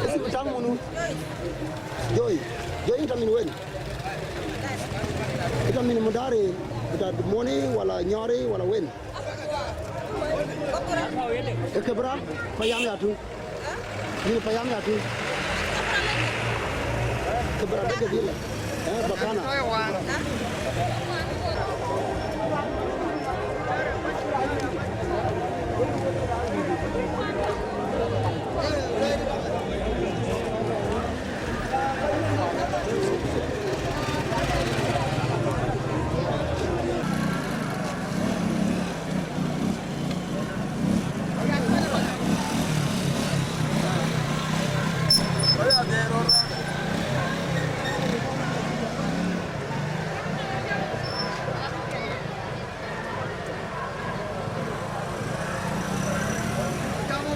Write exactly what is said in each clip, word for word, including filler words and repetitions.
Esi bï taŋ munu? Joi, Joi, ita min wen? Ita min Mundari, ita Moni, wala Nyori, wala wen? E Kibra, payam ya tu. Min payam ya tu. Kibra de gabila. Eh, bakana.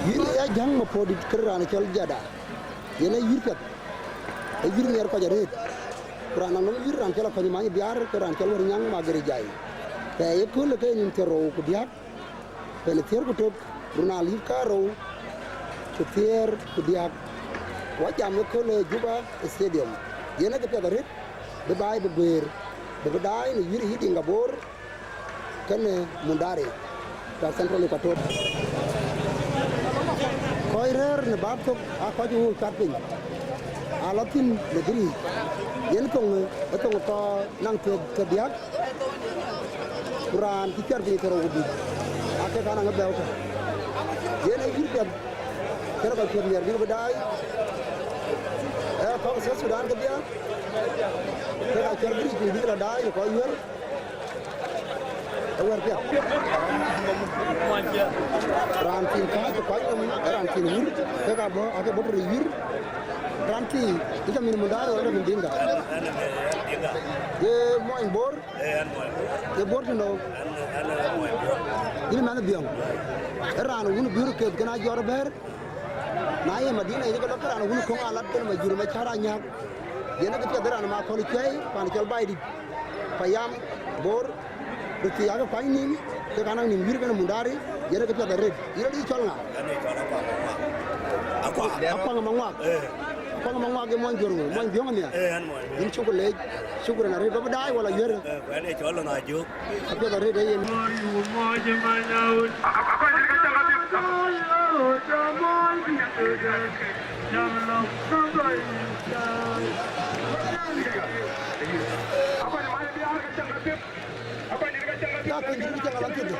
Yïn ya jäŋ ma podit kër raan cɔl Jada. Yen e yïr piɛth. E yïr miɛr kɔc arëët. Ku raan anɔŋ yïr raan cɔl Akɔny Many Biar, ke raan cɔl Wär Nyaŋ Magere Jai. Ke ye kööl ke nïn thiërrou ku diäk. Pɛn thiëër ku tök, run alip karou ku thiëër ku diäk. Wa jam ëkööl ë Juba Stadium. Yen ë kë piɛth arëët bï baai bï guëër, bï bï daai në yïr yï Dinga Bor kenë Mundari, ta Central Equatoria. Kɔc rëër në bäk thok aa kɔc ë wëu cuat piny, aa lɔ thïn në bï riic. Yen thoŋ ë thoŋ ë kɔc naŋ thiëër ke diäk. Ku raan cï cuɛt piny thiërrou ku dhïc, aa kek anaŋ ë bɛ̈ɛ̈u tök. Yen ee yïr piɛth, kënë kɔc piɛth miɛr bïk bï daai, ee kɔc South Sudan kedhie, kek aa cuɛt bï ric piny bïk lɔ daai në kɔc yuër, ee wɛ̈ɛ̈r piɛth. Raan cïn kääc ë kuany nɔm, ee raan cïn wur, kek abɔ̈, aake bɔ̈ tëde yïr. Raan cï, ë cä min Mundari wala min Dinka? Ye muɔny Bor? Ee, ɣɛn muɔny Bor. Ye Bor tënou? Ɣɛn, ɣɛn, ɣɛn muɔny Biɔŋ. Yïn mɛnh Biɔŋ. Ë raan wun Biur Keth kën ajɔr bɛ̈ɛ̈r. Na ye Madina yic ke lɔ ke raan wun Koŋ alat kën Majur Macär Anyak. Yen ë kë piɛth ë raan ma Akɔl Cuɛi, pan cɔl Baidït. Payam Bor, röt thiëëc aake kuany nïïm, ke ka naŋ nïïm yïr kën Mundari, yen ë kë piɛth arëët. Yïn adï cɔl ŋa? Ɣɛn ë cɔl Akuaŋ Maŋuak. Akuaŋ. Akuaŋ Maŋuak. Ee. Akuaŋ Maŋuak ye muɔny Jor ŋö? Muɔny Biɔŋ nhial? Ee, ɣɛn muɔny Biɔŋ. Yïn cuk leec, shukran arëët, bä bï daai wala yuër? Ee, ku ɣɛn ë cɔl Lɔŋ Ajök. Apiɛth arëët ee yen. Ya piny cï cäŋ alɔ thiëth.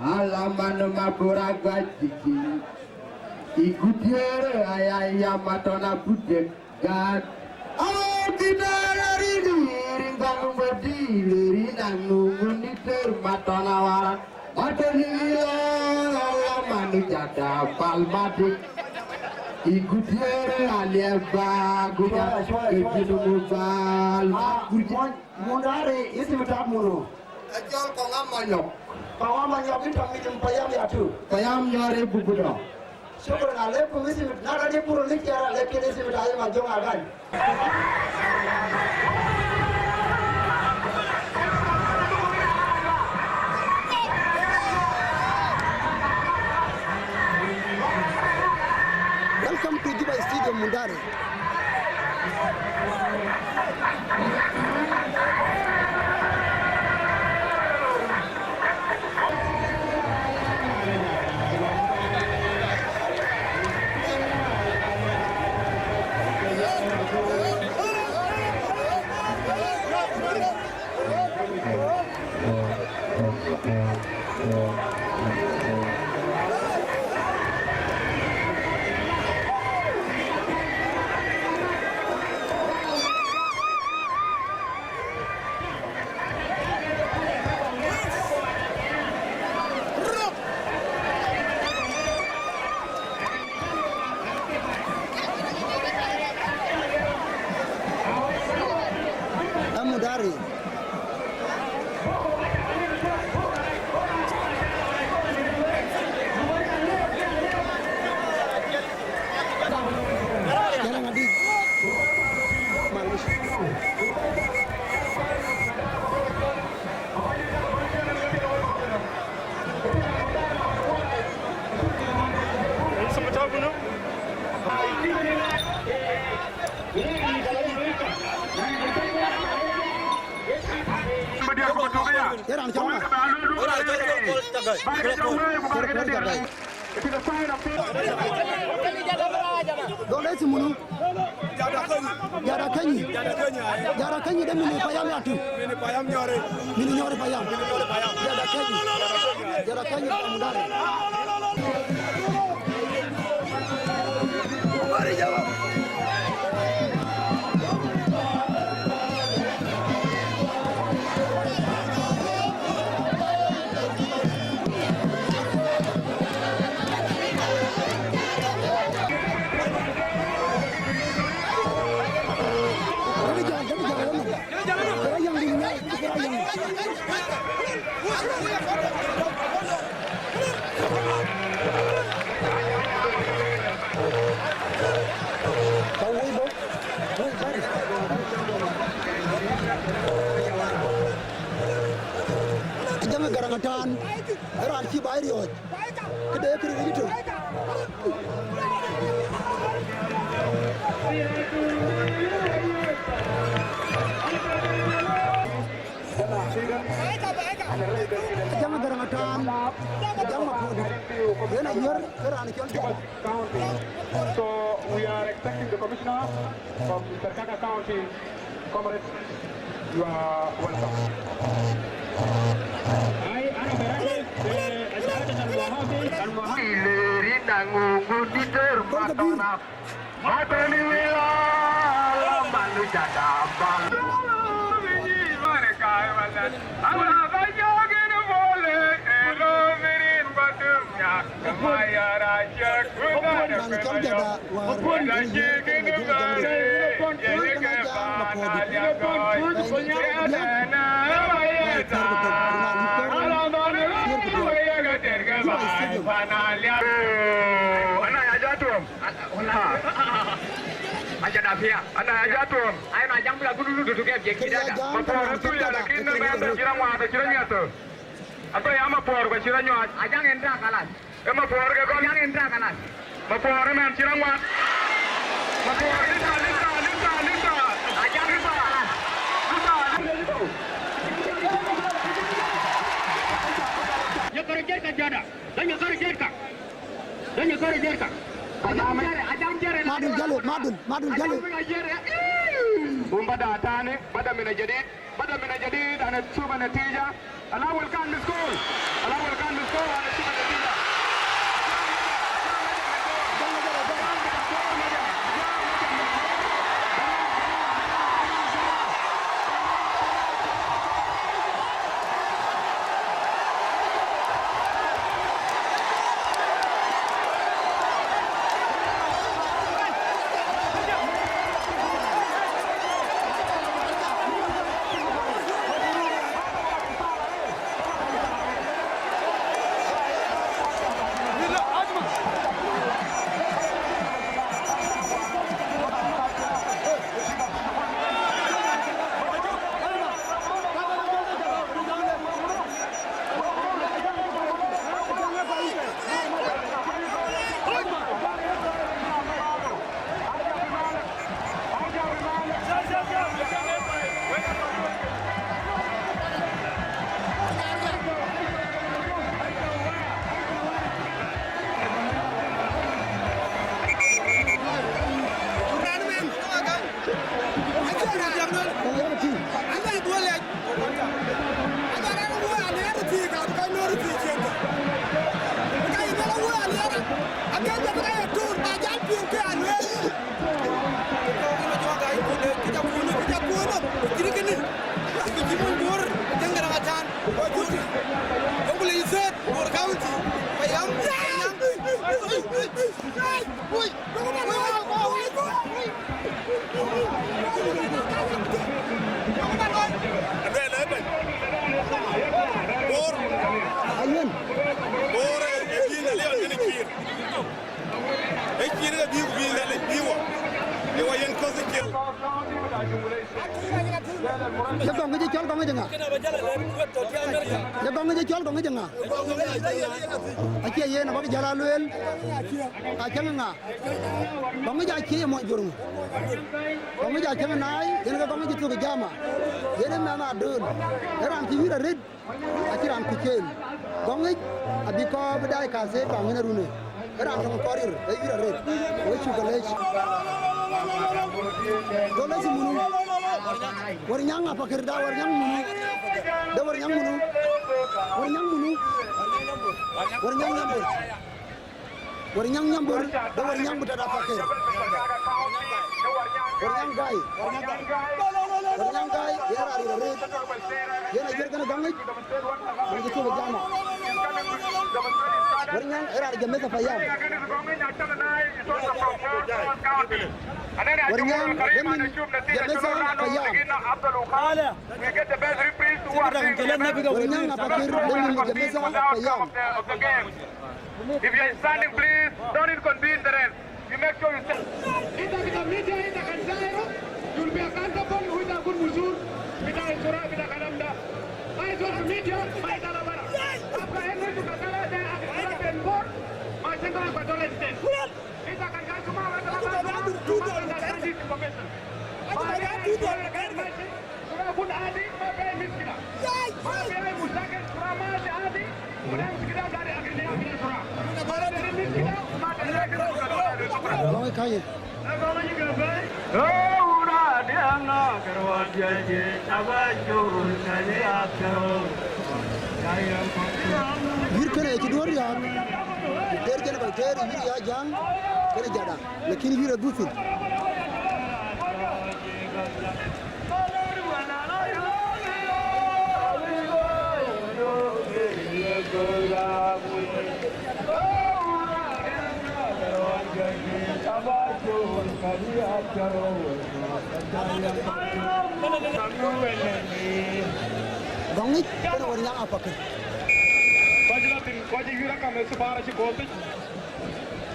Alaman mabura gwajiki. Igutiere ayaya matona budek. Gat. Awo kidara ridi ringang badi leri nanu nguni ter matona wara. Matoni ila manu jada palmati. Igutiere alieba guja. Shwara, shwara, shwara. Kejinu mubal. Ah, mon-, Mundari, isi mitak munu. Ajol Kong Amanyok. Kong Amanyok, inta midim payam ya tu. Payam nyore bubudo. Shukran alaikum, ismi, na gadi puru likiara, lakin ismi ta Ayuma Jong Agan. Welcome to Juba Stadium, Mundari. Ye raan cɔl ŋa? Ye raan cɔl Col, Col Cagai. Col, Col Cagai. Dɔl ë thïn munu? Jada Keny. Jada Keny de mini payam ya tu. Mini payam nyɔri. Mini nyɔri payam. Jada Keny. Jada Keny de mudare. Ajaŋ Garaŋ Atan, ë raan cï baai riɔ̈ɔ̈c, këde ye këric yic tök. Ajaŋ Garaŋ Atan, Ajaŋ Makuɔ̈ɔ̈t, yen ayiɛ̈r ë raan cɔl Juba County. So we are expecting the commissioner from Serkaka County. Comrade, you are welcome. Ai, ana berake, eh, Al-Muhafi, Al-Muhafi. Ileri nangu ngudi ter matona. Matoni wila, la malu jada bal. Ala bajogin bole, elo mirin batum ya. Raan cɔl Jada wäär yen ë jam de. Yen ë kën a jam Makuɔ̈ɔ̈t. Ana ya jatuɔm. Aja da pia. Ana ya jatuɔm. Ai na jam bila gulu du du ke je kida. Makuɔ̈ɔ̈t tu ya, lakin na ba cï raan ŋuan, cï raan ŋuan. Ato ya Mapuɔɔr ku cï rɔt nyuaac. Ajaŋ en tak kalas. Ee Mapuɔɔr ke kɔn. Ajaŋ en tak kalas. Mapuɔɔr ëmɛn cï rɔt ŋuan. Mapuɔɔr lita, lita, lita, lita. Ajaŋ en tak kalas. Lita, lita. Ye kɔrë jɛt ka jada. Dɔny ye kɔrë jɛt ka. Dɔny ye kɔrë jɛt ka. Ajaŋ jɛrɛ, ajaŋ jɛrɛ. Madun jalo, madun, madun jalo. Ajaŋ jɛrɛ. Bum bada tani, bada mina jadid. Bada mina jadid, anashuf natija. Al-awwal kan miskol. Al-awwal kan miskol, anashuf natija. Aluel ëbɛ̈n. Bor. Ayen. Bor ë, ë bï Nhialic ɣɔn kënë cïïr. Ë cïïr ke bï, bï Nhialic bï wɔ. Ë wɔ yen kɔ̈th ë ciël. Ye gɔŋ ŋic cɔl gɔŋ ŋic ŋa? Ye gɔŋ ŋic cɔl gɔŋ ŋic ŋa? Acie yen abäk jäl a lueel. Acäŋ ŋa? Gɔŋ ŋic acie ye mɔc Bor ŋö? Gɔŋ ŋic acäŋ naai, yen ke gɔŋ ŋic thök jama. Yen ë mɛnh adöl. Ë raan cï wïïr arëët. Acï raan kuc ken. Gɔŋic abï kɔɔr bï daai ka thek baŋ yen arunë. Ë raan töŋ kɔɔr rir, ë yïr arëët. Wek cuk ke lec. Go lec munu. Wär nyaŋ apakër da wär nyaŋ munu. Da wär nyaŋ munu. Wär nyaŋ munu. Wär nyaŋ nyambur. Wär nyaŋ nyambur, da wär nyaŋ butat apakër. Wär nyaŋ gai. Wär nyaŋ gai, yen raan rir arëët. Yen ajuɛɛr kënë gɔŋic. Wën cï thök ë jama. Wär nyaŋ ë raan jamesa payam. Wär nyaŋ ë min jamesa payam. Wär nyaŋ apakër ë min jamesa payam. If you're standing, please don't inconvene the rest. You make sure you stand. Inta bita media, inta kan zairo, you'll be accountable, inta kun musur, bita isura, bita kalam da. Ai zol fi media, ma itala bara. Abga enu tu katala da, abga ben bor, ma sendo abga dola state. Inta kan kan suma, abga dola state, you must understand this information. Sura kun adi, ma fi ai miskila. Ma fi ai mushakil, sura ma adi adi. Kuna mushkila btadi agniya kida sura. Ma fi miskila, ma fi ai kida sura. Long kanye. Sura dianga karwan jaje, abajur kani akaro. Yïr kënë acï duɔ̈ɔ̈r riääk. Teer kënë ba teer yïr ya jaŋ, kënë jada. Lakin yïr adhuthïn. Gɔŋic kënë wär nyaŋ apakër. Kɔc la thïn, kɔc ë yïr akam ë thupar acï koth pic.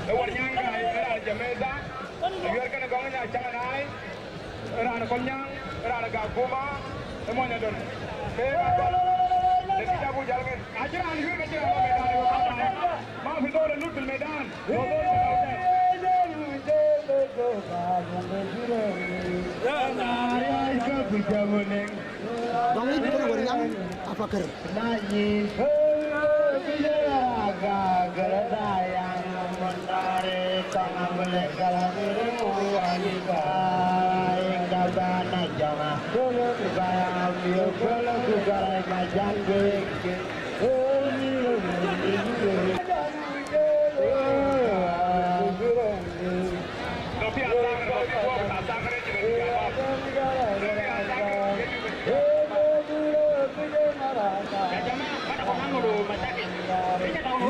Ë wär nyaŋ gai, ë raan jamesa. Ayuɛɛr kënë gɔŋ nya cak anaai, raan ë Kolnyaŋ, raan ë Gakuma, ë mony adöl. Ke ë raan bɔ̈, në kï cak ku jäl ŋen. Acï raan yuëër ke cï raan bɔ̈ medan ë wek kɔc. Ma fi zol lut fil medan. Gɔŋic kënë wär nyaŋ apakër.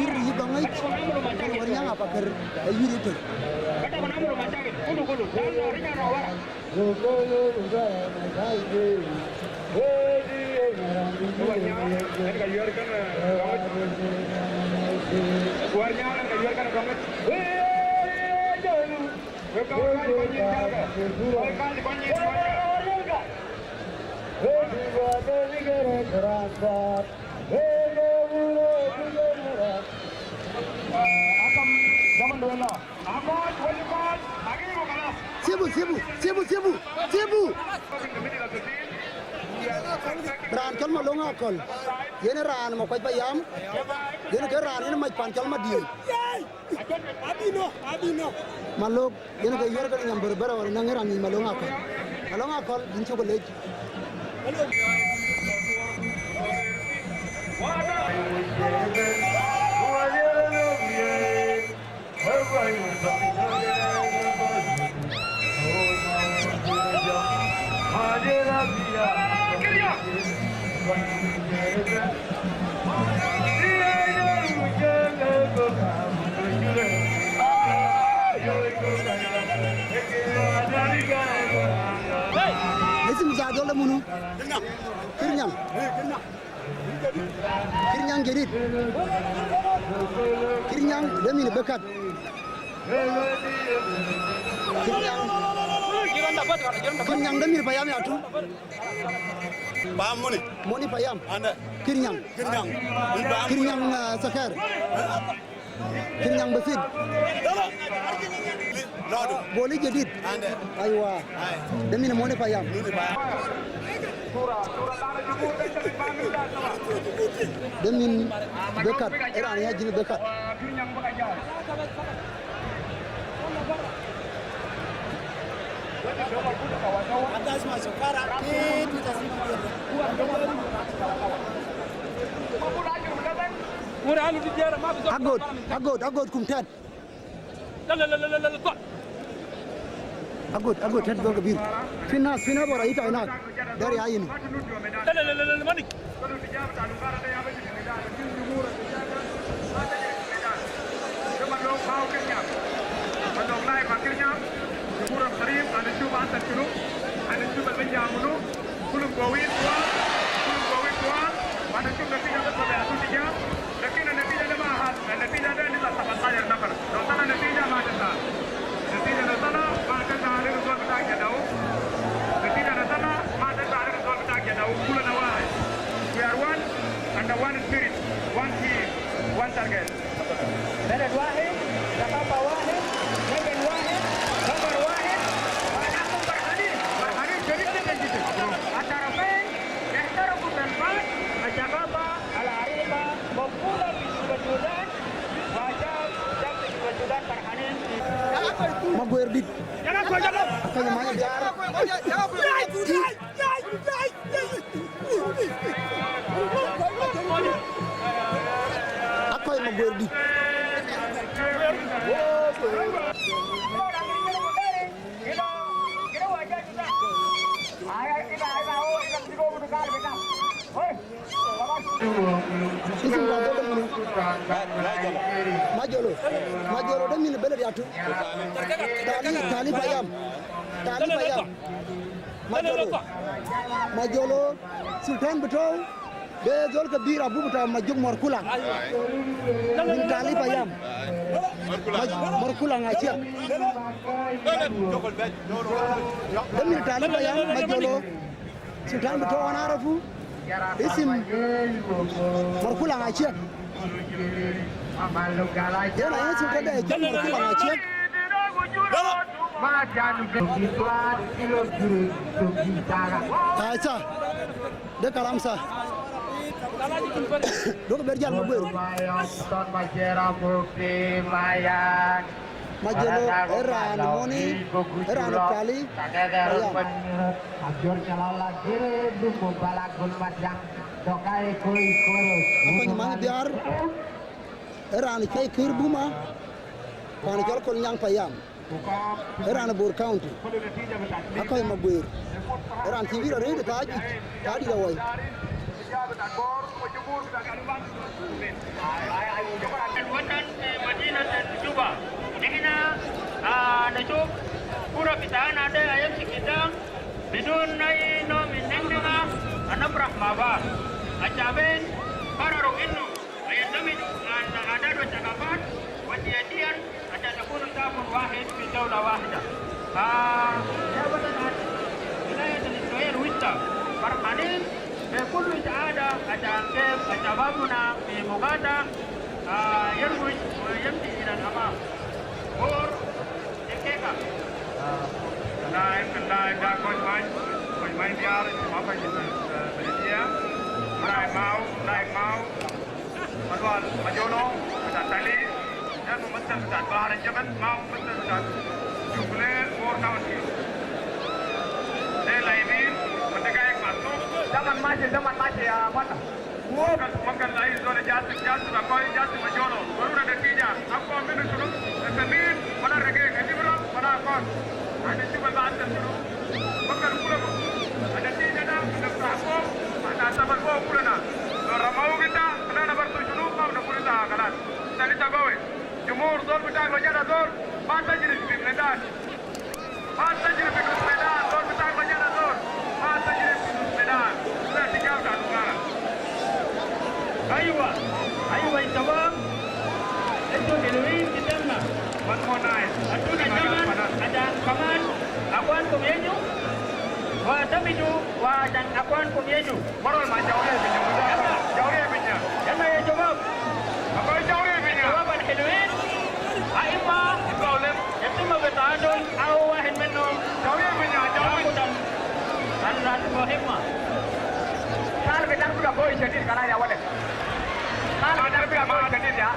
Yïr yï Gɔŋic, yïr wär nyaŋ apakër, ë yïr yï tök. Sibu, sibu, sibu, sibu, sibu. Raan cɔl Malöŋ Akɔl. Yen raan Makuac Payam. Yen ke raan yen mac pan cɔl Madiŋ. Abino, abino. Malöŋ, yen ke yuɛɛr ke nyam berbera wala naŋ raan nyin Malöŋ Akɔl. Malöŋ Akɔl, yïn cuk lec. Isim ja dol de munu? Kir Nyaŋ. Kir Nyaŋ jadid. Kir Nyaŋ de min bekat. Kir Nyaŋ. Kir Nyaŋ de min Payam ya tu. Payam Moni. Moni Payam. Ande. Kir Nyaŋ. Kir Nyaŋ. Kir Nyaŋ, uh, Sakar. Kir Nyaŋ Basit. Boli jadid. Ande. Aywa. Ai. De min Moni Payam. Moni Payam. De min bekat, e raan ya jin bekat. Agot, agot, agot kum tɛt. Agot, agot, tɛt dhok kabir. Fi nas, fi nas bara ita inak. Dari ayin. Kulum gowin tuan, kulum gowin tuan, wana cuk da kija da pada tu tija. Lakin natija da ma hat, natija da ni la sabatajar nafar. Lo tala natija ma tata. Natija da tala ma tata, ni result bita jadau. Natija da tala ma tata, ni result bita jadau. Kulana wahid. We are one under one spirit, one team, one target. بلد واحد، ثقافة واحد، وطن واحد، خبر واحد، ونحن فرحانين، فرحانين شديد جدًا جدًا. الطرفين احترفوا كلمات الثقافة العريقة مقبولة في جنوب السودان، وشعب، شعب جنوب السودان فرحانين. Maguer dit. Akɔc Many Biar. Akɔc Maguer dit. Isim ta dhok munu. Majolo. Majolo de min beled yatu. Tali, Tali Payam. Tali Payam. Majolo. Majolo. Sultan betou. De zol kabir abu bita Majuk Morkula. Min Tali Payam. Maj-, Morkula Aciek. De min Tali Payam, Majolo. Sultan betou ana arafu. Isim Morkula Aciek. Yena yen sultan de Morkula Aciek. Asa. De kalam sa. Dok ber jal Maguer. Majolo e raan moni, e raan Tali Payam. Akɔc Many Biar e raan cɔl Kir Buma, pan cɔl Kolnyaŋ Payam. E raan Bor County. Akɔc Maguer. E raan cï wïr arëët ë thaa juëc, thaa dït awai. الوطن في مدينة جوبا. نحن، آه، نشوف كرة بتاعنا ده يمشي قدام بدون أي نوع من نغنغة، ونفرح مع بعض. الشعبين قرروا إنه ويندمجوا عن عادات وثقافات وسياسيا حتى نكون شعب واحد في دولة واحدة. آه، يا ولد ولاية الإسرائيل وسطى، فرحانين بكل سعادة عشان كيف شبابنا في مقاطعة، آه، يروج ويمشي إلى الأمام. بور دقيقة. لاعب، لاعب ده كوتش ماي، كوتش ماي بيار، ما كوتش، آه، بلدية. لاعب ماو، لاعب ماو. ملوال مجولو بتاع تالي، ده ممثل بتاع بحر الجبل، ما ممثل بتاع جوبليل بور كاونتي. ده لاعبين، والدقايق محسوب. زمن ماشي، زمن ماشي يا فندم. ممكن، ممكن أي زول جاسم، جاسم أكوي، جاسم مجولو. ورونا نتيجة، أقوى منه شنو؟ السمين ولا رقيق، الإبرة ولا أكوان. هنشوف البعث شنو؟ ممكن كلهم. النتيجة ده نفتح فوق، احنا نعتبر فوق كلنا. لو رموك انت، احنا برضو شنو؟ ما بنقول انت خلاص. انت لسه قوي. جمهور زول بتاعك لو جانا زول، ما تجري في ميدان. ما تجري في نص ميدان، زول بتاعك لو جانا زول. ما تجري في نص ميدان. انت تجاوز على الوزارة. أيوة، أيوة يا شباب، انتوا حلوين قدامنا. One more night. ادونا زمن عشان كمان اخوانكم يجوا. واعتمدوا وعشان اخوانكم يجوا. مرة ما جاوري بنيا، يلا. جاوري بنيا. يلا يا شباب. أقول جاوري بنيا. الشباب الحلوين. أئمة. يتم بالتعادل أو واحد منهم. جاوري بنيا، جاوري. ياخد ال-، الراتب مهمة. Darbu da goyi shadid, kalas ya walad. Kalas, darbu da goyi shadid ya.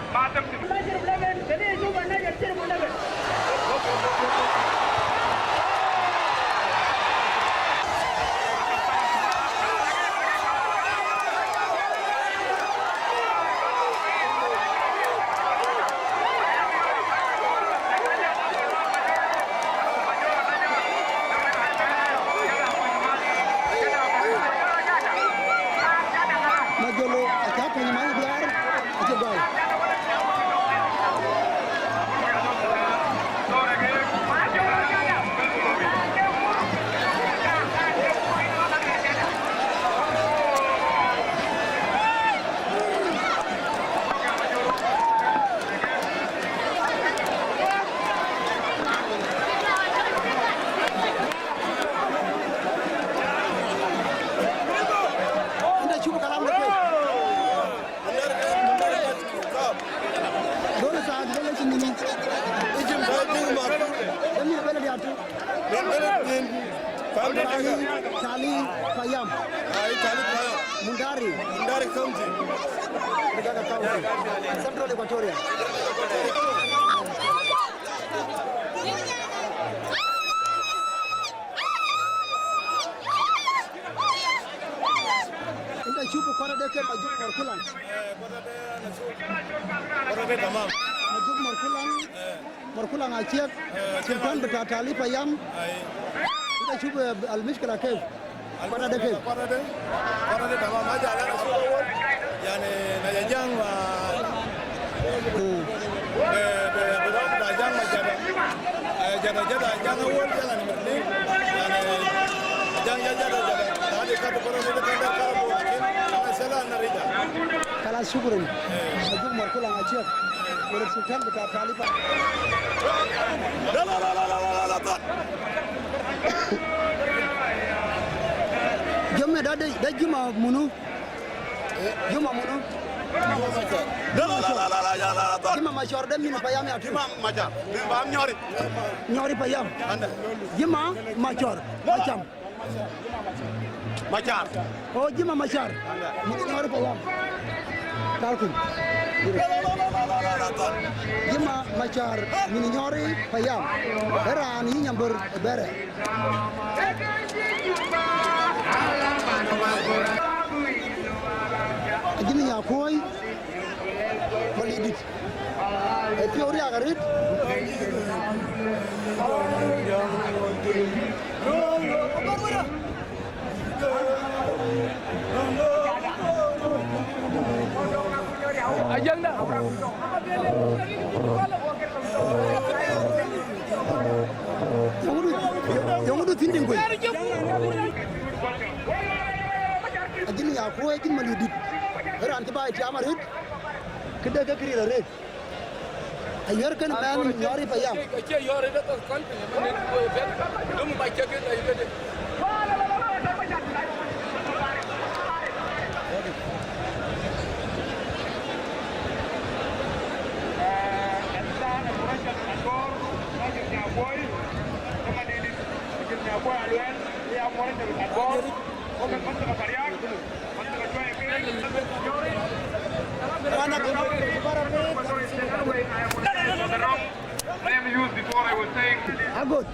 Majolo acä kuany mac diäär, acï gɔl. Ënda cuk kalam de ke. Dol saat bele ci nini. Ijim bai ding ma. Demi bele diatu. Bele din. Family. Charlie Payam. Ai, Charlie Payam. Mundari. Mundari County. Mundari County. Central Equatoria. Ënda cuk kuarade ke Majuk Markulan. Kuarade tamam. Majuk Markulan. Markulan Aciek. Sultan bita Charlie Payam. Ënda cuk, eh, al mishkila kef. Kuarade ke. Kuarade. Kuarade tamam. Aja la rasul awal. Yani, na ya jang ma. Hmm. Be, be, be rom da jang ma jada. Eh, jada, jada, jang awal, jang ni merli. Yani, jang ya jada, jada. Tadi katu kuarade ke tanda karabo, lakin, ana sala na rija. Kalas, shukran. Eh. Majuk Markulan Aciek. Wala Sultan bita Charlie Payam. La, la, la. Jom me da de, da Juma munu. Juma munu. La, la, la, la, la, la, la, la. Juma Machar de min Payam ya tu. Juma Machar. Min Payam Nyori. Nyori Payam. Anda. Juma Machar. Payam. Machar. Oh, Jima Machar. Min Nyori Payam. Kalkum. Jima Machar. Min Nyori Payam. Era ni nyambur bere. Ajini ya koi. Malidit. E piɔ̈u riak arëët. Ajäŋda. Yöŋdu, yöŋdu thïn tiŋ kuec. Ajin ya kuɔ̈i, ajin Malidit. Raan cï baai tiam arëët. Këde ke këriëër arëët. Ayuɛ̈r kënë mɛnh Nyɔɔri Payam. Acie yɔ̈ɔ̈r ëdë ke kɔn piny ëmën nin kuööi piɛth. Dum ba cek ëdë yïkëdë. Agot.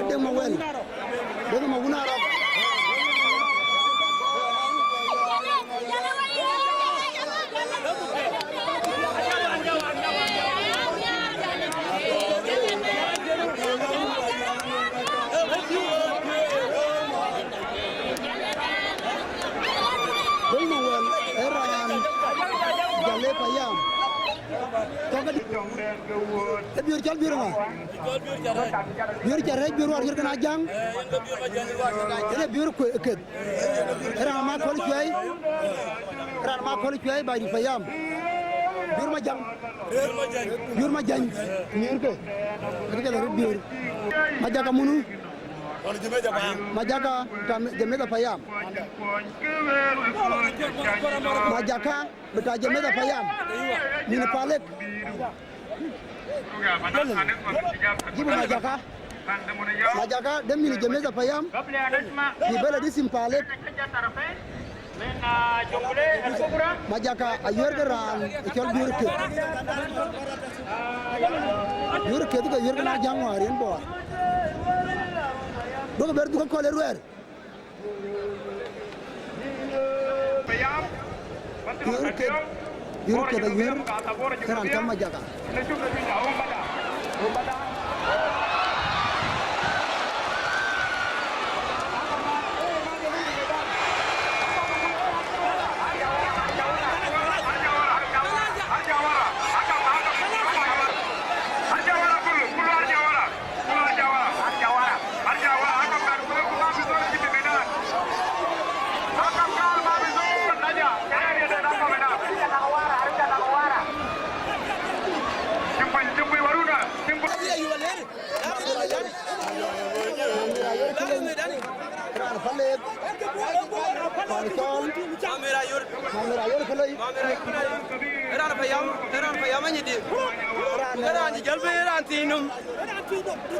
Deŋ Mawel. Deŋ Mawun Arap. Deŋ Mawel, ee raan Jale Payam. Tɔ̈ ke dï. Ee Biöör, cɔl Biöör ŋa? Biöör Carɛc, Biöör Warkir kën Ajaŋ. Yen ee Biöör Keth. Raan ma Kɔl Cuɛi. Raan ma Kɔl Cuɛi, Baidït Payam. Biöör Majäŋ. Biöör Majäŋ. Miöörkë. Akë jɔl röt Biöör. Majaka munu. Majaka, ta Jamaica Payam. Majaka. Bita Jamaica Payam. Min Palek. Jibu Majaka. Majaka de min Jamaica Payam. Fi beled isim Palek. Majaka ayuer ke raan cɔl Biöör Keth. Biöör Keth ke yuer ke na Ajaŋ wäär yen Bor. Duɔ̈k ber dhuk akɔl ë ruɛɛr. Yuer Keth, Yuer Keth ayuer ke raan cɔl Majaka. Raan Palek, raan cɔl Mamer Ayuer Kelei. Raan payam, raan payam anyidi. Raan, raan jäl bei, raan thiin nɔm.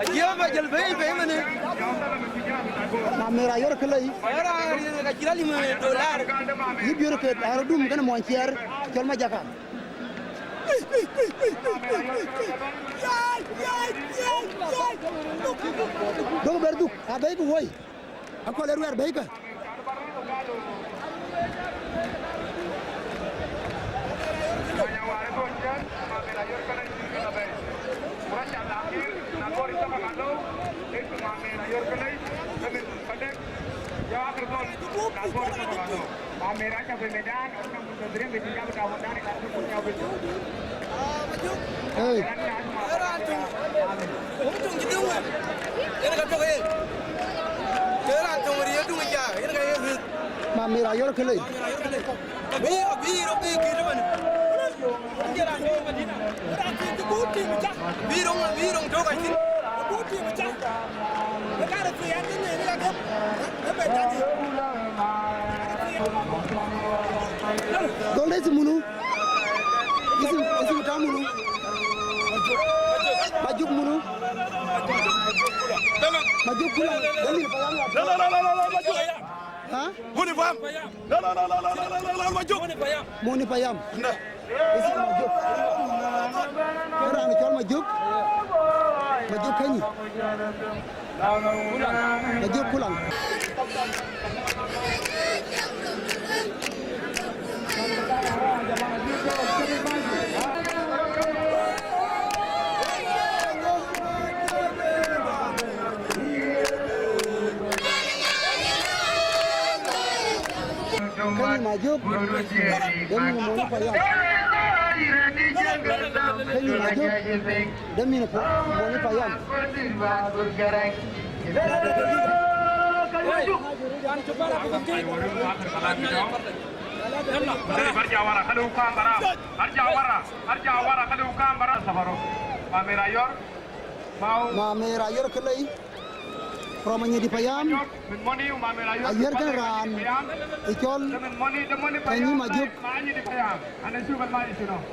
Ajiëp ajël bei, bei mënë. Mamer Ayuer Kelei. Raan ka cï rɔt lim dolar. Yï Biöör Keth, raan rɔt dum kënë mony ciɛɛr, cɔl Majaka. Duɔ̈k ber dhuk, abɛ̈i ke woi. Akɔl ë ruɛɛr bɛ̈ikë. Hey. Mamer Ayuer Kelei. Dol de isim munu? Isim, isim ta munu? Majuk munu? Majuk Kulaŋ. Dol de isim ta munu? Ha? Moni Payam. La, la, la, la, la, la, la, la, la, Majuk. Moni Payam. Nda. Isi Majuk. Raan cɔl Majuk. Majuk Keny. Majuk Kulaŋ. Keny Majuk, de min Moni Payam. Keny Majuk, de min Moni Payam. Arja wara, arja wara, arja wara, khali ukam bara safaro. Mamer Ayuer. Mamer Ayuer Kelei. From Anyidi Payam. Ayuer kën raan ë cɔl Keny Majuk.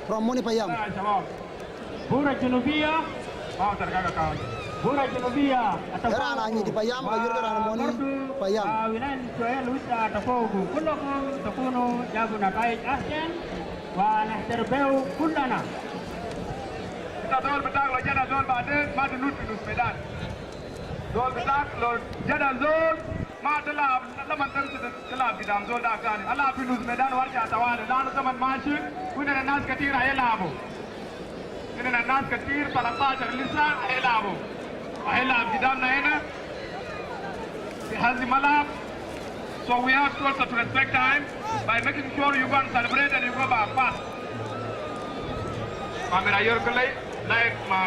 From Moni Payam. Bura Junubia. Bura Junubia. Raan Anyidi Payam, Ayuer kën raan Moni Payam. Wilayat Suel wita tafogu. Kullakum takunu jabu nataij ahsen. Wa nahtar behu kullana. Zol bï tak lɔ jada zol baden, ma të lut fi nus medan. Zol bï tak lɔ jada zol, ma të laab, laman tamshi të laab gidam zol da tani. Alaab fi nus medan warja tawali, lanu zaman mashi, wa indana nas katir hayalabu. Indana nas katir, talatashar lisa hayalabu. Hayalab gidamna hena. He has the malab. So we have to also to respect time by making sure you go and celebrate and you go back fast. Ma Mir Ayor Kelei, laib ma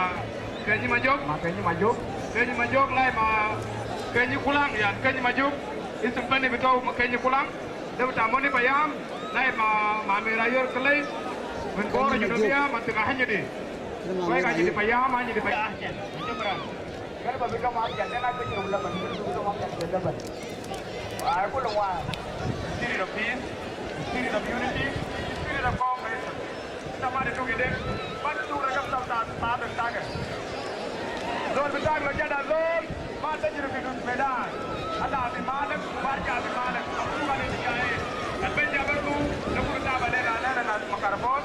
Kenyi Majok. Ma Kenyi Majok. Kenyi Majok, laib ma Kenyi Kulang, yan Kenyi Majok. Isim pani bitau ma Kenyi Kulang. Debita Moni Payam, laib ma, ma Mir Ayor Kelei. Min Bor Junubia, ma tika hanyidi. Wek hanyidi Payam, hanyidi Payam. Shukran. Garba bï dɔm abjad, den abï nyuɔ̈k Lebanon, bï dɔm abjad de Lebanon. Ai, kulu ŋuan. Spirit of peace, spirit of unity, spirit of cooperation. Ita ma de tugi de, ma de tugi de, ta, ta, ta, ta, ta. Zol bï tak lɔ jada zol, ma tajir fi nus medan. Ada fi malek, barja fi malek. Abu ma de jai. Al benja berdu, nakulu taba de la, la, la, la, makarfon.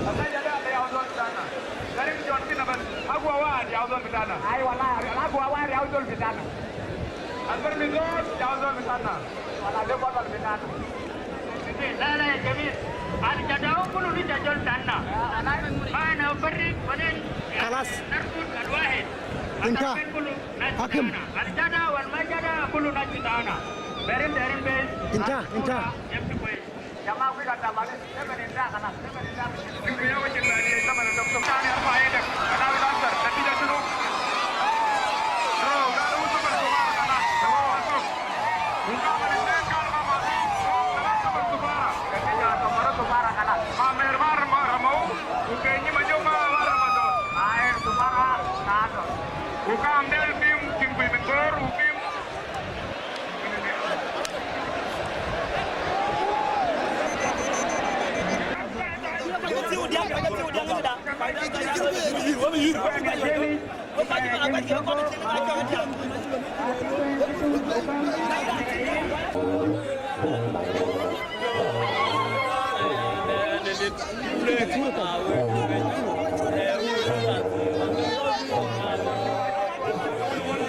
Al tajir de, ala ya zol sana. Garin John Cena bas. Agua wahid ya zol bitana. Ai, wallahi, agua wahid ya zol bitana. Albar mi zol ya zol bitana. Wala de botol bitana. La, la, ya jamil. Al jadau kulu ni jajol tanna. Ma na ufarrik baden. Khalas. Narkut al wahid. Inta. Al kulu nas bitana. Al jada wal ma jada kulu nas bitana. Berin, berin, berin. Inta, inta. Yamsi kwes. Jama, kuy ka tamam, seven inta, khalas, seven inta. Yau, ya wajin na ne, zaman da kuma tani arfa ya da. Ana bi lansar, natija shinu? Bro, ga da wasu ban tufara, khalas. Tamam, wasu. Mun ka bari ne, kan ma ma. Khalas, zaman tufara. Natija, tufara, tufara, khalas. Ma Mir ma rama, ramau. Ku Kenyi Majok ma, ma rama do. Ai, tufara, khalas. Ku kam del tim, tim kuy min gor, u tim.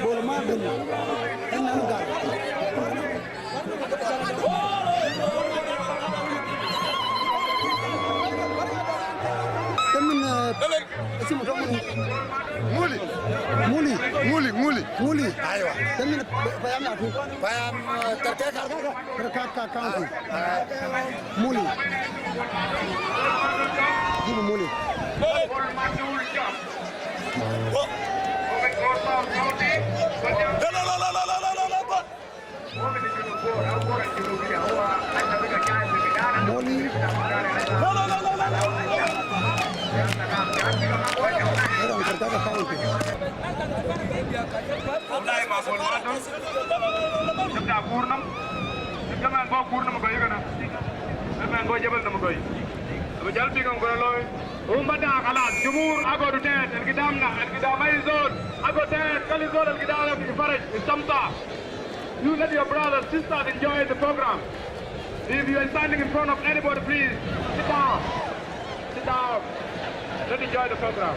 Bol Mardin, en nanu gal. Temin, eh, اسمه شو؟ Muli. Muli. Muli, Muli. Muli. Aywa. Temin payam ya tu. Payam, eh, Karkeka. Karkeka County. Ah. Muli. Jibu Muli. La, la, la. Moli. Era un Karkeka County. Wallahi ma Bol Mardin. Jabta kurnam. Jabta man bo kurnam goy kana. Jabta man bo jabal nam goy. Abu jal pigam goro loy. Umma da khalas. Jumhur ago du tet. Al gidamna. Al gidam ay zol. Ago tet. Kali zol al gidam ifaraj. Istamta. You let your brothers, sisters enjoy the program. If you are standing in front of anybody, please sit down. Sit down. Let's enjoy the program.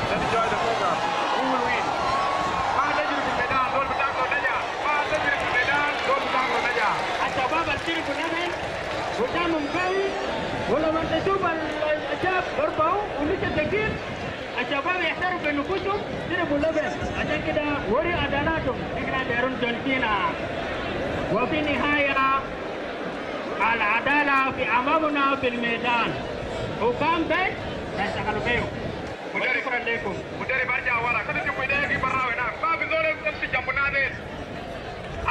Let's enjoy the program. Who will win? ما تجري في الميدان، دول بتاعك لو نجا. ما تجري في الميدان، دول بتاعك لو نجا. الشباب الشركوا لنا، وشامهم قوي، ولما تشوف ال-، الشاب ضربه ولسه ثقيل، الشباب يحتروا بنفوسهم، شربوا لبن. عشان كده وري عضلاتهم. نحن دايرين جون سينا. وفي النهاية، العدالة في أمامنا في الميدان. حكام بيت، نشتغل بيهم. Mudarib. Shukran lekum. Mudarib, arja wara. Kede ti kuy de ki barra wena. Ma fi zol yamshi jambu nadel.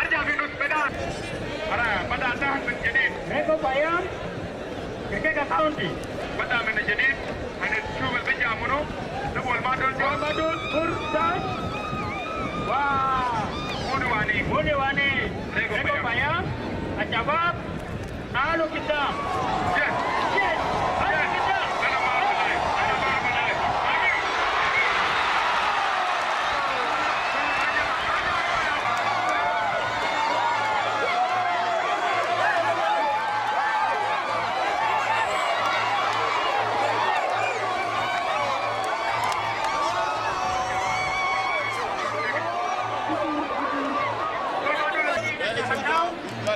Arja fi nus medan. Ara, bada dahan min jadid. Reko Payam, Karkeka County. Bada min jadid. Hanishuf al bija munu. Nabu al ma dol jo. Ma dol, Kur, Dash. Wa. Muni wani. Muni wani. Reko Payam. Al shabab. تعالوا قدام. Yes. Yes. هيا قدام.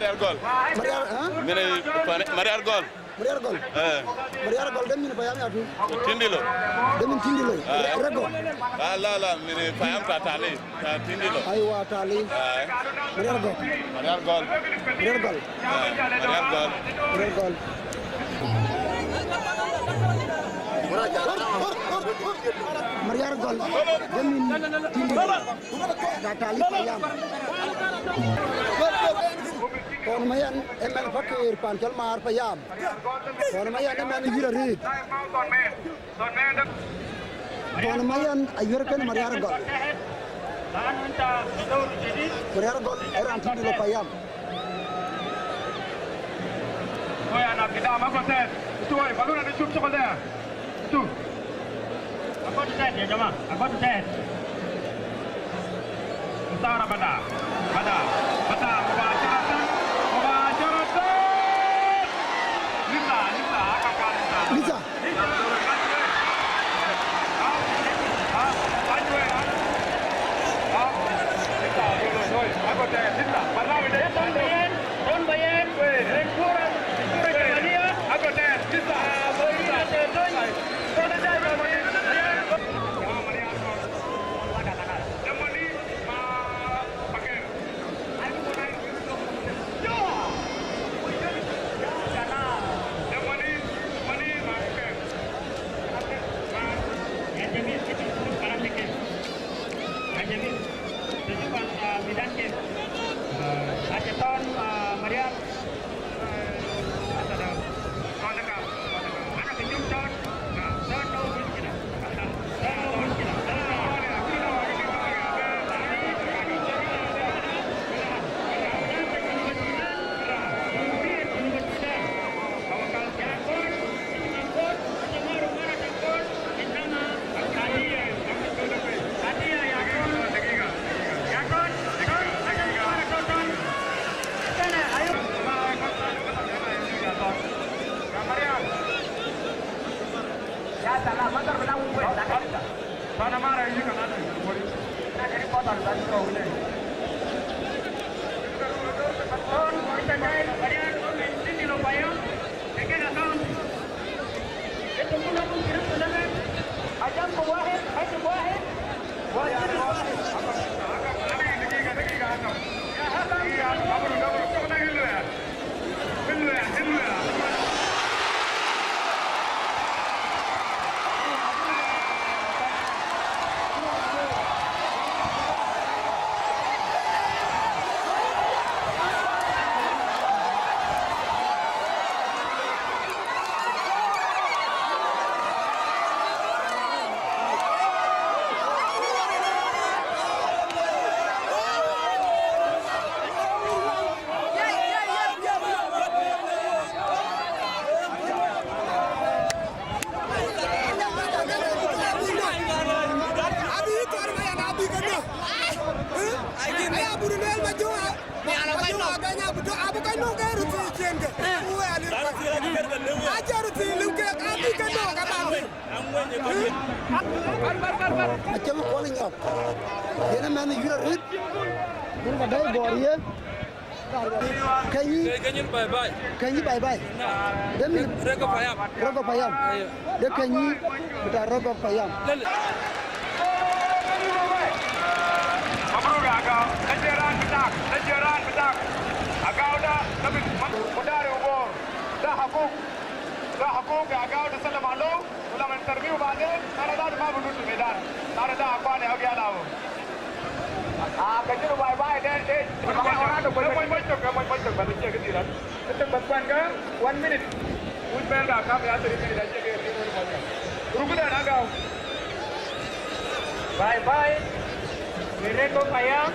Mariar Gɔl. Mariar, hä? Mene pan-, Mariar Gɔl. Mariar Gɔl. Eh. Mariar Gɔl, de min payam ya tu. Tindilo. De min Tindilo. Eh. Rego. Ah, la, la, mene payam ta Tali. Ta Tindilo. Aiwa, Tali. Eh. Mariar Gɔl. Mariar Gɔl. Mariar Gɔl. Eh, Mariar Gɔl. Mariar Gɔl. Mariar Gɔl. De min Tindilo. Ta Tali payam. Kɔn Mayen ë mɛn Pakëër pan cɔl Maar payam. Kɔn Mayen ë mɛn Yïr Arëët. Kɔn Mayen ayuɛr kën Mariar Gɔl. Mariar Gɔl ë raan Tindilo payam. Two. I got to that, يا جماعة. I got to that. Musara bada, bada, bada, مباشرة، مباشرة. Lisa, Lisa, aka ka Lisa. Lisa. Lisa. Lisa. Lisa. Lisa. Lisa. Lisa. Lisa. Lisa. Acï kuɔl nyɔk. Yen ë mɛnh Yïr Arëët. Yen ka dai bɔɔr ye. Kɛnyï. Kɛnyï bye bye. Kɛnyï bye bye. Na. Dem ni. Rego payam. Rego payam. Ayo. De kɛnyï bita rego payam. Lele. Mabruk ya Agau. Najiran bitak. Najiran bitak. Agau da. Nabi. Mudari ubor. Da hakuk. Da hakuk ya Agau da salam alo. Ku lamën tarmiu baden, tara da ma biduk fi medan. Tara da akwani au gialawo. Ah, Kajiru bye bye, de, de. Moc, moc tok, moc, moc tok, bas, cek diran. Tok bas kuan ka, one minute. Wut ben ka kam ya three minute, cek. Ruku da na Agau. Bye bye. Mireko payam.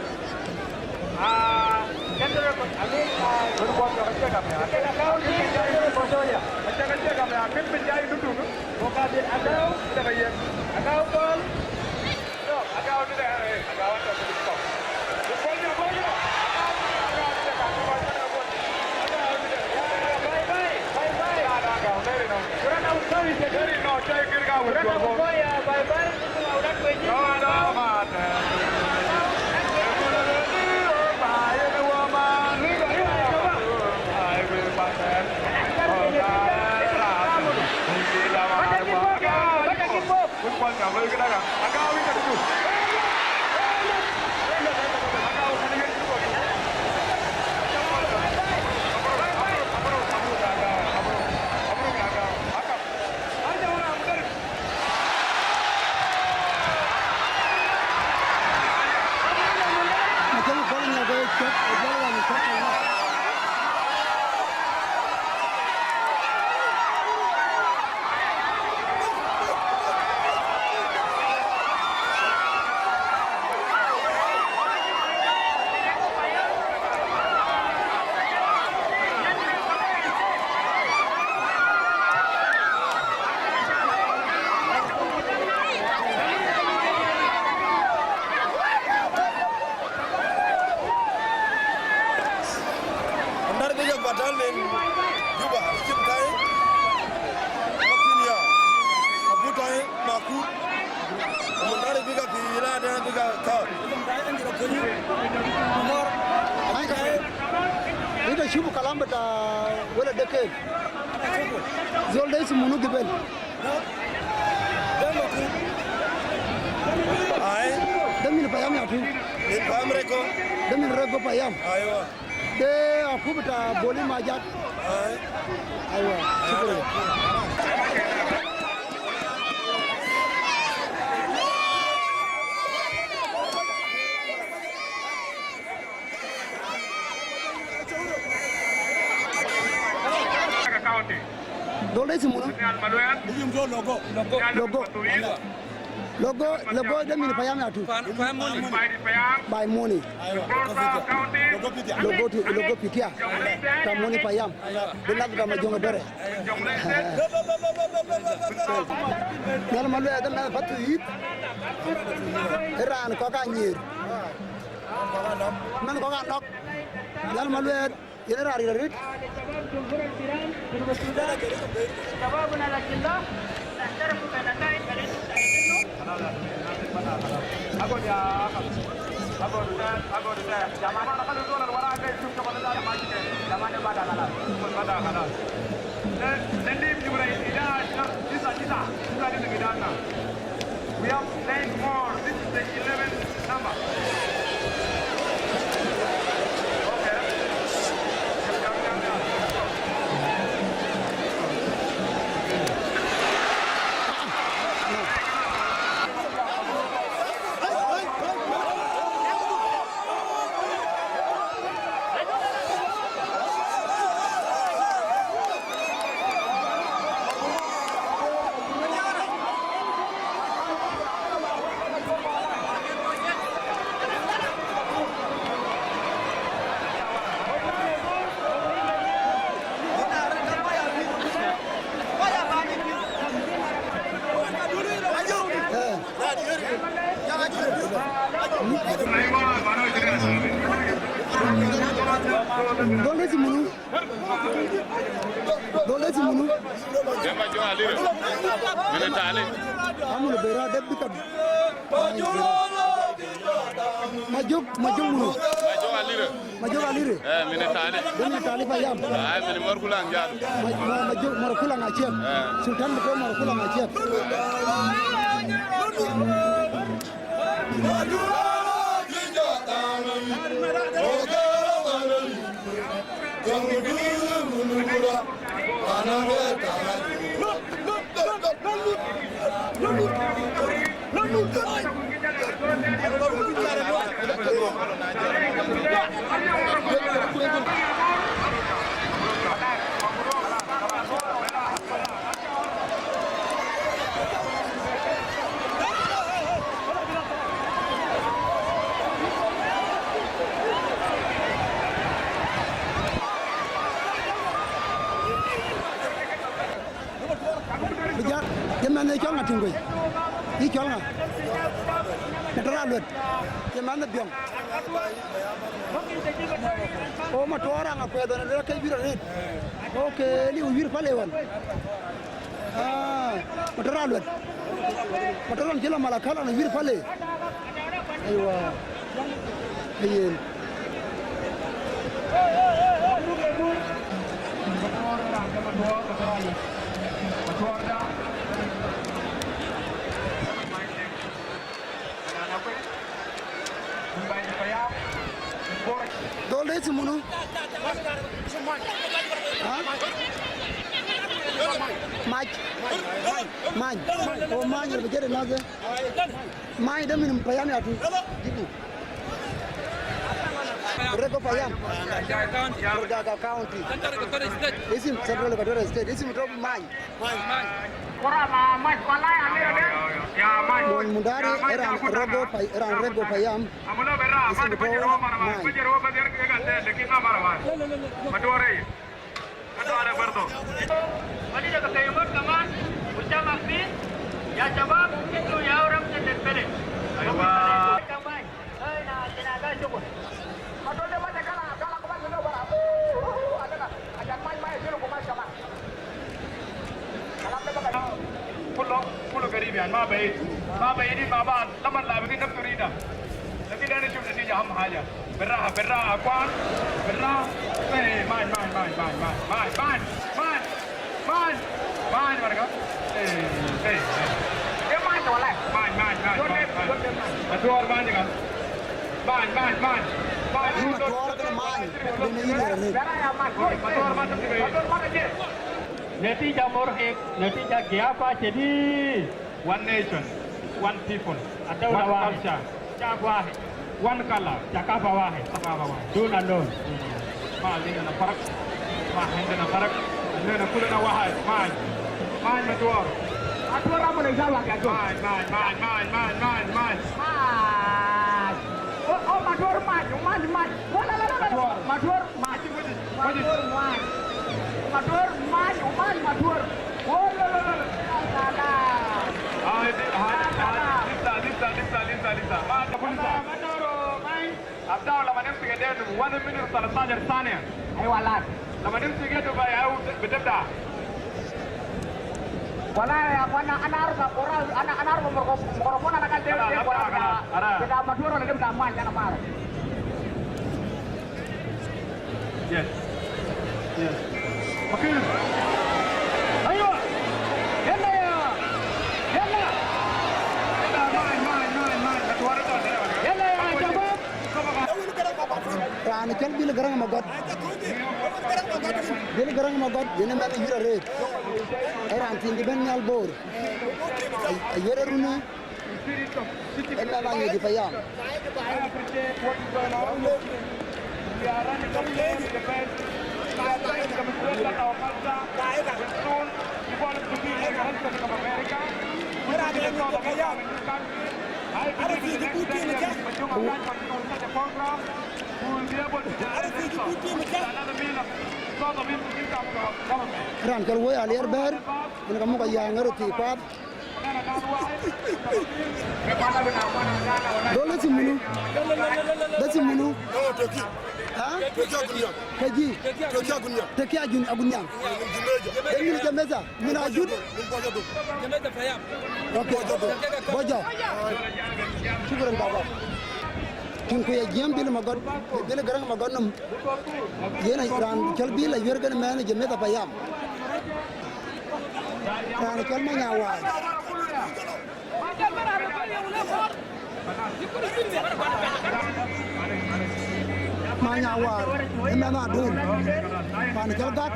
Ah, Central, I mean, ah, Central County, Central County. Mokabil Agau. Agau Tol. No, Agau ni de, eh, Agau to. Bye bye, bye bye. Agau ni de. Bye bye. No, no, man. Ai, ita shubu kalam bita wala de kef. Zol de ismu munu gibel. Ai. De min Payam ya tu. Min Payam Rego. De min Rego Payam. Aiwa. De aku bita Boli Majak. Ai. Aiwa, shukran. Zol de ismu munu? Logo. Logo. Logo, Logo de min Payam ya tu. Payam Moni. By Moni. Logo Pitia. Logo Pitia. Payam Moni Payam. Bin Abdul Majong Dore. Nal Maluet de mɛn patu yit. Iran kɔk anyir. Mɛn kɔk anɔk. Nal Maluet. Yen raan ril arëët. شبابنا الأجلاء، نعترف بنتائج اللي انتم شايفينه. أقعد يا أخي. أقعد، أقعد. يا جماعة، خلوا الزول اللي وراك ده يشوف شغل ده. يا جماعة، بعد خلاص. بعد خلاص. ده، ده نجيب جبرائيل. إذا تسعة، تسعة. تسعة دي قدامنا. We have nine more. This is the eleventh number. Okay. Dol de ismu munu? Dol de ismu munu? Dema jo alire. Mene tale. Amul bera de bikab. Majok, Majok munu? Majok alire. Majok alire. Eh, mene tale. Dema tale Payam. Ai, mene Mor Kulang jadu. Ma, ma, Majok Mor Kulang aciek. Eh. Sultan beto Mor Kulang aciek. Bijak, ye mɛn e cɔl ŋa tiŋ koi? Yi cɔl ŋa? Matɔr Aluet. Ye mɛn e Biɔŋ. O Matɔr aŋa kuɛth ɣɔn, luel ke wiɛ̈r arëët. Ok, liu wiɛ̈r pale ɣɔn. Ah, Matɔr Aluet. Matɔr ɣɔn cï lɔ Malakal ɣɔn wiɛ̈r pale. Aywa. Ayen. Dol de ismu munu? Ha? Mac. Mac. O Mac, rebe jere naze. Mac de min Payam ya tu. Jibu. Rego Payam. Murgaga County. Isim Central Equatoria State. Isim to Mac. Mony Mundari, eran Rego Pay-, eran Rego Payam. Isim to Mony. Madide ke keymat kaman, ucamak piny, ya shabab, intu ya uram jadid beled. Aiwa. Ai, na, na, na, shukran. Madol de manya kala, kala kuman mino bara. Oh, oh, oh, alena. Ajan many, many, shukran, kuman, kuman. Kalam de baka. Kullu, kullu garib, yani, ma baid. Ma baidin ma baad. Laman labitin nafsu rida. Lakin ana shuf natija. Aham haja. Beraha, beraha, akuan. Beraha. Eh, many, many, many, many, many, many, many. Many, many, warga. Eh, eh. Ye many, wala. Many, many, many, many, many. Matuɔɔr many, kan. Many, many, many. Many. Matuɔɔr kena many. Dena yï lɛɛr arëët. Matuɔɔr many. Natija murhik, natija giafa shadid. One nation, one people, one culture. Shab wahid. One color. Thakafa wahid. Thakafa wahid. Duna lon. Ma indana farak. Ma indana farak. Innana kulana wahid. Many. Many, Matuɔɔr. Matuɔɔr, Matuɔɔr. Matuɔɔr many. Matuɔɔr many. Wala, la, la, la. Matuɔɔr. Matuɔɔr many. Matuɔɔr many, many Matuɔɔr. Oh, la, la, la, la. Ai, di-, ai, ai, lisa, lisa, lisa, lisa, lisa. Ma, da, lisa. Matuɔɔr many. Abda, lama nimsik yedenu, one minute, talatashar saniya. Aiwa, la. Lama nimsik yedu, ba, au, bidabda. Wala, ya, ana, ana arfa kura, ana, ana arfa microphone, ana kal de, de kura, bida Matuɔɔr wala de bida many, ana ma arfa. Yes. Yes. Makir. Aywa. Yalla ya. Yalla. Yalla, many, many, many, many. Matuɔɔr. Yalla ya shabab. Raan cɔl Bil Garaŋ Magɔt. Bil Garaŋ Magɔt, yen ë mɛnh yïr arëët. Ee raan thiin cï bɛ̈n nhial Bor. Ay-, ayiɛ̈r ë runi, ë mɛnh aŋic ë payam. Raan cɔl Woi Aliɛr Bɛ̈ɛ̈r, yen ka muk ayääŋ ë röt thii kuaath. Dol, lasi munu? Lasi munu? Ha? Teki? Teki Ajun, Agunyaŋ. Ee min Jamesa, min Ajut? Ok. Bɔjɔ. Shukran baba. Cïn ku ye jiɛɛm Bil Magɔt, Bil Garaŋ Magɔt nɔm. Yen raan cɔl Bil ayuɛ̈r kën mɛnh Jamesa payam. Raan cɔl Manya Waai. Manya Waai, ë mɛnh Adun. Pan cɔl Gat.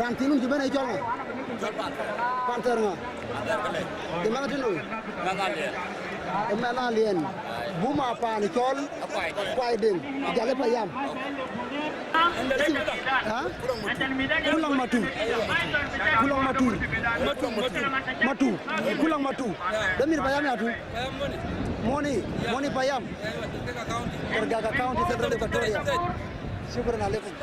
Raan thiin wun cï bɛ̈n ë cɔl ŋa? Panther ŋa? Ë mɛnh tënou? Ë mɛnh Aliɛn. Buma pan cɔl Kuai Deŋ, jal ë payam. Ha? Kulaŋ Matu. Kulaŋ Matu. Matu. Kulaŋ Matu. De min payam ya tu. Moni, Moni payam. Tergak County, Central Equatoria. Shukran alaikum.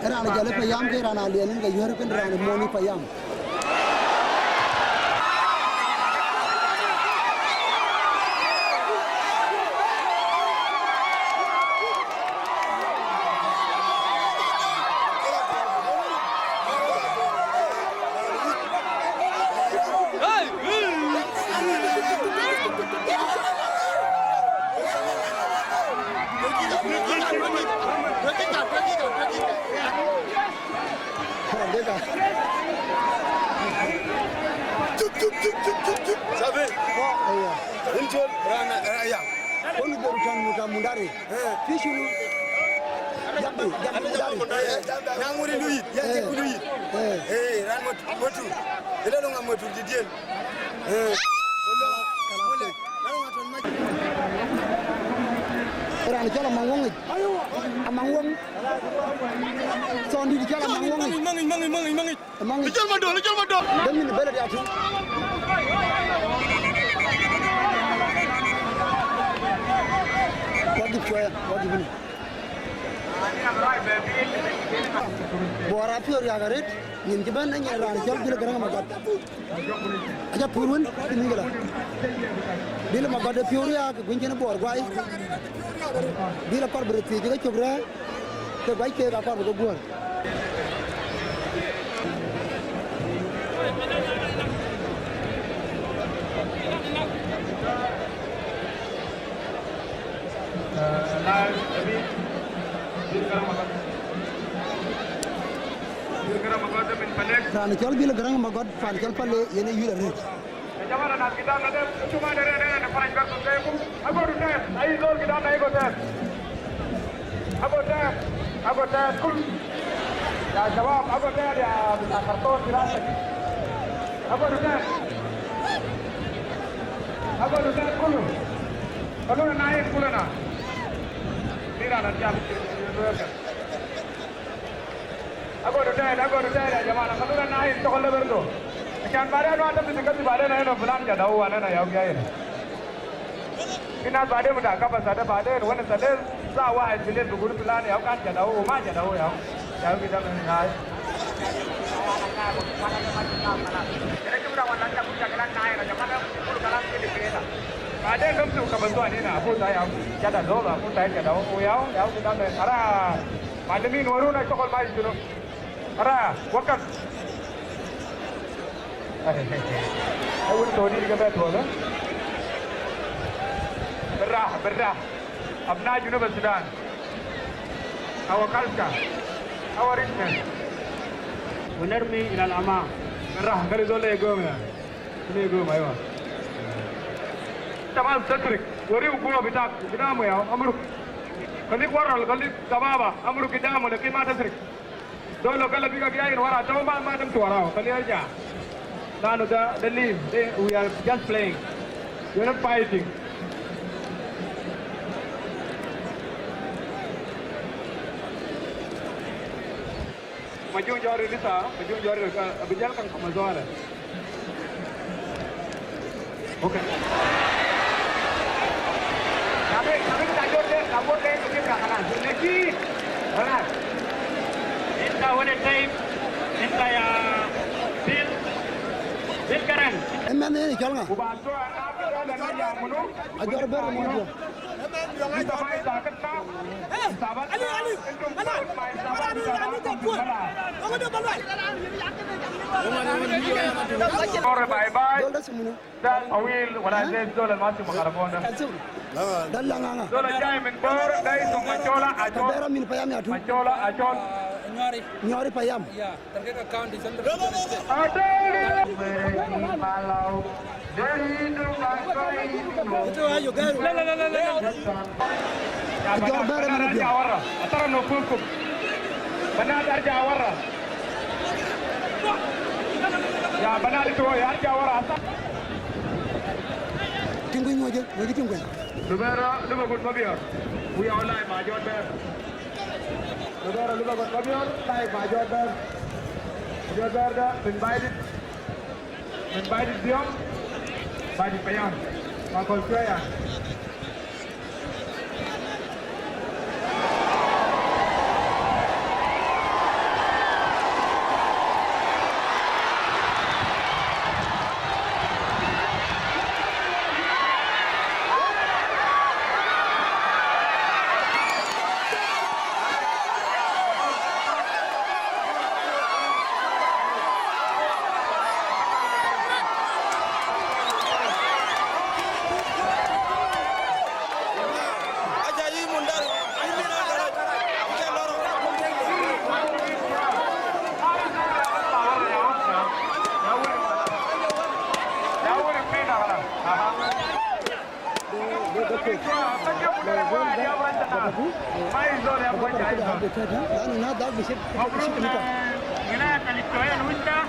Ë raan jal ë payam ke raan Aliɛn, yen ke yuɛ̈r kën raan Moni payam. Sabe? Aya. Wani beru tan muta mundare. Eh. Fi shunu? Jambi, jambi mundare. Na muri luyi, ya ji kuluyi. Eh. Eh, ran mot-, motu. Ila lunga motu didiel. Eh. Ran chala mangong. Ayo. Amaŋ Wëŋ. Thɔn dït cɔl Amaŋ Wëŋ. Maŋic, maŋic, maŋic, maŋic, maŋic. Maŋic. Jɔl Madol, jɔl Madol. Dë min bɛ̈n rɛ̈ɛ̈r tïŋ. Wagip cuɛɛ, wagip ni. Buɔɔr apiɔ̈u riääk arëët, nyin cï bɛ̈n, nyin raan cɔl Billy Garang Magat. Aca pur wën, cïn mïkëla. Billy Magat de piɔ̈u riääk, guiny cïn Buɔɔr guai. Billy akɔɔr bï röt thiëëc ke cök rɛ̈ɛ̈r, ke guac keek akɔɔr bï ke guɔ̈ɔ̈r. Raan cɔl Billy Garang Magat, paan cɔl Pale, yen ë yïl arëët. يا جماعة، ناس قدامنا ديل، انتوا ما دايرين نحن نفرج بيكم زيكم. اقعدوا تحت، اي زول قدامنا يقعد تحت. اقعد تحت، اقعد تحت كل. يا شباب، اقعد تحت يا بتاع كرتون في راسك. اقعدوا تحت. اقعدوا تحت كله. خلونا نعيش كلنا. Mira, la llave. Ago hotel, ago hotel, ya jamaa, خلونا نعيش شغل برضو. عشان بعدين ما تمشي تكذب علينا هنا فلان جا ده هو علينا يا وياي. في ناس بعدين بتاع كبسة ده بعدين، وين سليم؟ الساعة واحد بالليل بيقول فلان يا كان جا ده هو، ما جا ده هو يا. يا كده من هاي. بعدين بمشوا كبسوا علينا، أبو ده يا. جا ده زول، أبو ده جا ده هو يا، يا كده من. أرى معلمين ورونا شغل ما يجنوا. Ara, wakak. Ai, wun tɔ̈ dït ke bɛ tuɔɔl, eh? Birra, birra. Abna Junub Sudan. Our culture. Our richness. ونرمي إلى الأمام. Birra, kali zol le gom ya. Le gom, aywa. Tamam, tasrik. Wari hukuma bitak, bidamu ya, amruk. Kalik warra, kalik tababa, amruk bidamu, lakin ma tasrik. Dolo kala biga biya in wara, tau ma, ma tamtu warau, kali arja. Lanu da, da lim, da, we are just playing. We are not fighting. Majung jori lisa, majung jori, uh, abijal kan kama zuara. Okay. Tapi, tapi kita jor deh, kita buat deh, kita kalah. Lagi, kalah. Inta wala taib, inta ya bil, bil karan. Emen ni chol nga. Ajor ber mo dia. Sorry, bye bye. Dol da simunu. Dal awil wala zai zol al masi makarabona. Dal la nganga. Zol al jai min Bor, da ismu Machola Achol. Bera min payam ya tu. Machola Achol. Nyori. Nyori payam. Ya, target account is under. Ajor bere mana dia. Atara no kukum. Banat arja wara. Ya banat itu ya arja wara. Tingkuny moja, moja tingkuny. Lubera, luba gun mabior. We are live, Major Bear. Lubera, luba gun mabior, live, Major Bear. Major Bear da, invited. Min Baidit Biom, Baidit Payam, Makol Cueya. مبروك، آه، ولاية الإسكندرية الوسطى.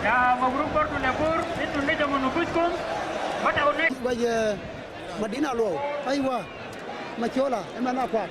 يا مبروك برضو لبور، انتوا نجموا نفوسكم. Madina Luɔu. Aiwa. Machola, ëmɛn akuak.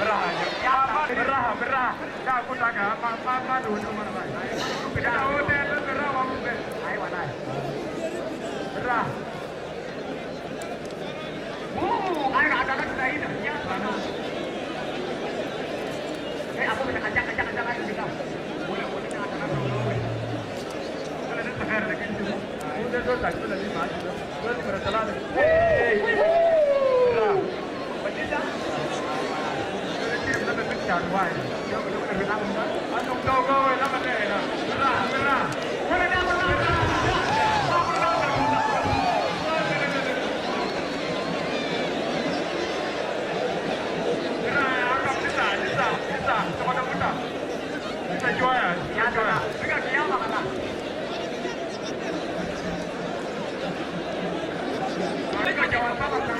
Bï raha, bï raha, bï raha. Ya ku tak, ma, ma, ma du, du, ma, ma. Bï raha, bï raha, bï raha. Ai, walai. Bï raha.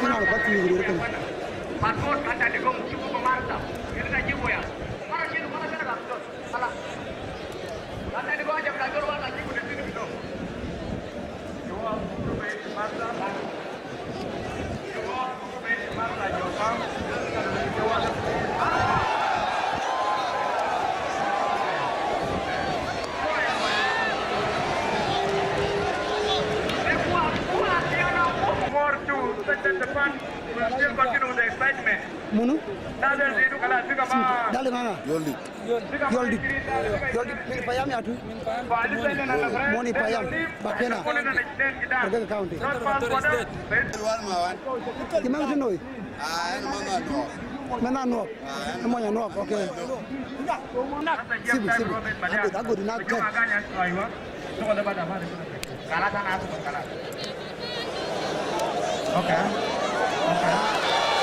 Ënɔɔnë, bä thiëëc röör kënë. More to set the fun. We'll still continue the excitement. Munu? Dale mama. Yoldi. Yoldi. Yoldi. Mini payam ya tu. Moni payam. Bakena. Margate County. Timang tu noi. Mena nuok. Moni nuok. Okay. Sibi, sibi. Agud, agud na. Kalas, ana asuk, kalas. Okay. Okay.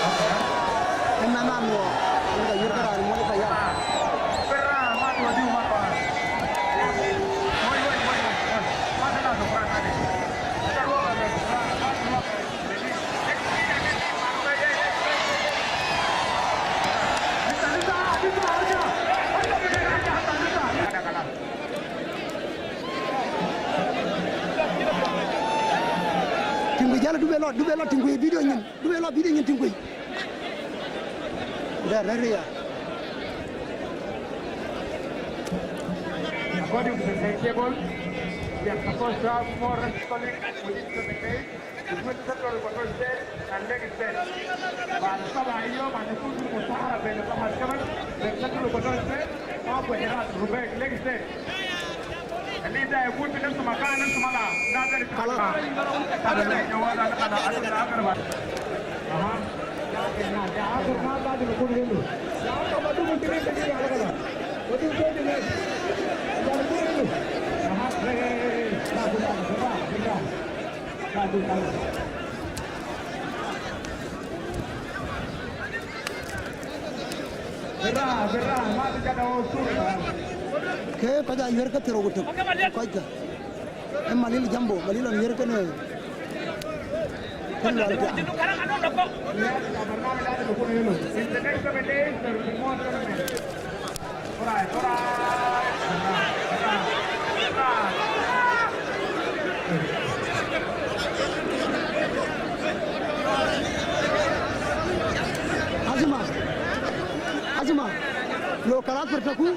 Okay. Ëmɛn anuɔɔk, ëmɛn ka yïr kërac mɔ̈l ë payam. Tiŋ ku jäl, dubë lɔ, dubë lɔ tiŋ ku video nyin, dubë lɔ video nyin tiŋ ku. Dɛ rɛ̈t ya. According to the timetable, Supposed to have more colleagues within the debate between Central Equatoria State and Lake State. But طبعا اليوم عشان يكون في مصاهرة بين البحر كمان بين Central Equatoria State، ماكو حراك، روبيك، Lake State. اللي ده يكون في نفس مكان، نفس مكان. خلاص. Ke kɔc aa yuɛ̈r ke thiërou ku tök, kɔckë. Ee Malil Jambo, Malil ɣɔn yuɛ̈r kënë, kënë lual tiam. Asma, Asma, lo kalat pertaku.